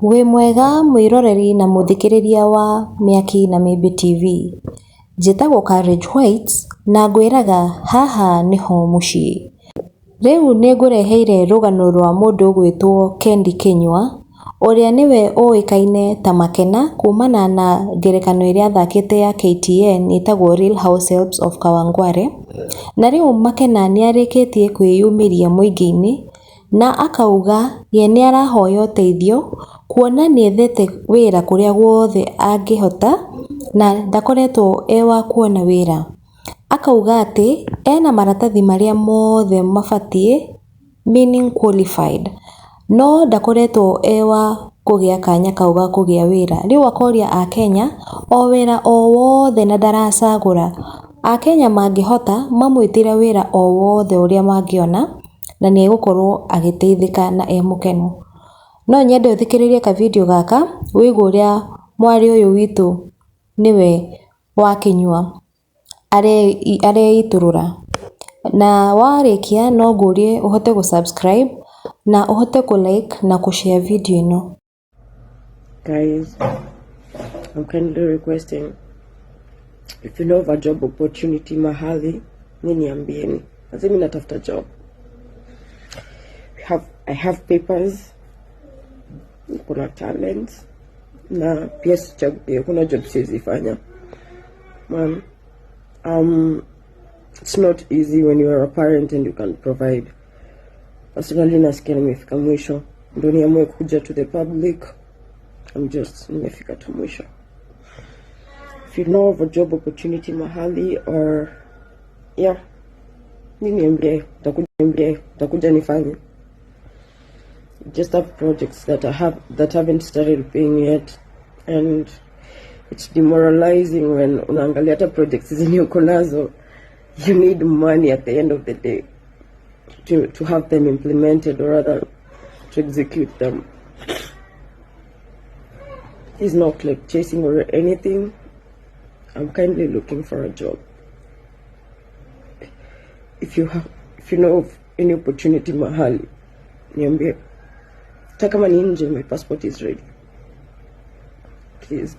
Wĩ mwega mwĩroreri na mũthikĩrĩria wa Mĩaki na Mĩmbi TV. Njĩtagwo Courage White na ngwĩraga haha nĩho mũciĩ. Rĩu nĩngũreheire rũgano rwa mũndũ ũgwĩtwo Kendi Kĩnyua, ũrĩa nĩwe ũĩkaine ta Makena kumana na ngerekano ĩrĩa athakĩte ya KTN ĩtagwo Real Househelps of Kawangware. Na rĩu Makena nĩarĩkĩtie kwĩyumĩria mũingĩ-inĩ na akauga ye nĩarahoya ũteithio kuona nĩethete wĩra kũrĩa guothe angĩhota na ndakoretwo e wa kuona wĩra. Akauga atĩ ena maratathi marĩa mothe mabatiĩ, meaning qualified, no ndakoretwo e wa kũgĩa kanya kau ga kũgĩa wĩra. Rĩu akoria akenya o wĩra o wothe na ndaracagũra, akenya mangĩhota mamwĩtĩre wĩra o wothe ũrĩa mangĩona na nĩegũkorwo agĩteithĩka na e mũkenu. No nyende ũthikĩrĩrie ka video gaka wĩigue ũrĩa mwarĩ ũyũ witũ nĩwe wa Kĩnyua areitũrũra. Na warĩkia no ngũrie ũhote gũ subscribe na ũhote kũ like na kũ share video ĩno. Guys, I'm kindly requesting, if you know of a job opportunity mahali, mi niambieni. Sasa mi natafuta job. I have papers, kuna talents na pia sichagui, kuna job siwezi fanya. Man, it's not easy when you are a parent and you can provide. Personally, nasikia nimefika mwisho, ndo niamue kuja to the public. I'm just nimefika tu mwisho. If you know of a job opportunity mahali or yeah, mi niambie, nitakuja, niambie, nitakuja nifanye. Just have projects that I have that haven't started paying yet, and it's demoralizing when unaangalia hata projects zenye uko nazo, you need money at the end of the day to have them implemented, or rather to execute them. It's not like chasing or anything. I'm kindly looking for a job. If you know of any opportunity mahali, niambie. Hata kama ni nje, my passport is ready. Please.